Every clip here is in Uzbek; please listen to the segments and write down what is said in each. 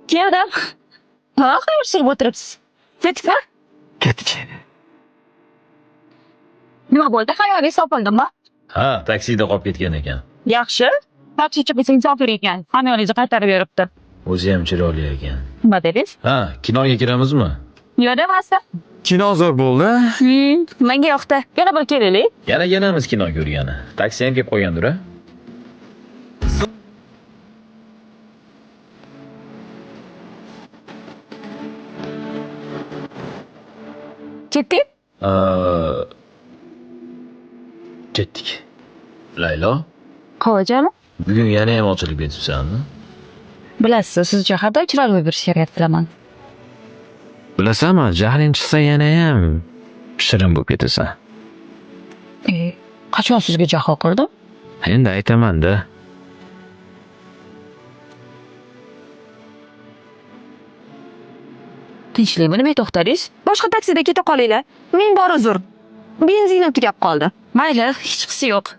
Keldim. Ha, xayr o'tiribsiz. Ketdikmi? Ketdik. Nima bo'ldi? Xayolingiz topildimi? Ha, taksida qolib ketgan ekan. Yaxshi. Taksichi biz insofli ekan. Hamyoningizni qaytarib beribdi. O'zi ham chiroyli ekan. Nima dedingiz? Ha, kinoga kiramizmi? Yo'q demasdi. Kino zo'r bo'ldi. Menga yoqdi. Yana bir kelaylik. Yana kelamiz kino ko'rgani. Taksi ham kelib qolgandir, a? Ketdik. Ketdik. Laylo, Qo'yajami? bugun yana ham ochilib ketibsanmi? Bilasiz, siz uchun har doim chiroyli bo'lib yurishga harakat qilaman. Bilasanmi, jahling chiqsa yana ham shirin bo'lib ketasan. E, qachon sizga jahl qildim? Endi aytaman-da. Tinchlikmi? Nima to'xtadingiz? Boshqa taksida keta qolinglar. Men bor uzr. Benzinim tugab qoldi. Mayli, hechqisi yo'q.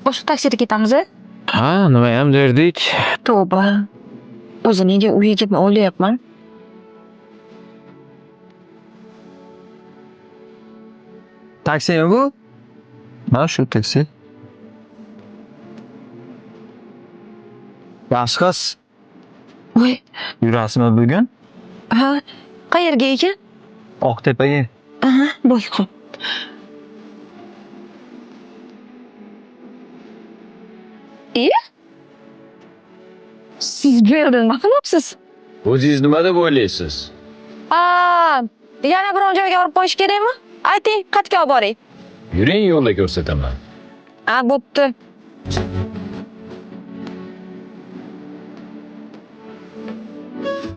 Boshqa taksida ketamiz. Ha, nima ham derdik? Tavba. O'zi nega u yigitni o'ylayapman? Taksimi bu? Mana shu taksi. Yaxshi qiz. Voy, Yurasizmi bugun? ha, qayerga ekan? Oqtepaga. Aha, bo'y xo'p. E? Siz bu yerda nima qilyapsiz? O'zingiz nima deb o'ylaysiz? Aa, yana biron joyga olib qo'yish kerakmi? Ayting, qayerga olib boray? Yuring, yo'lda ko'rsataman. Ha, bo'pti.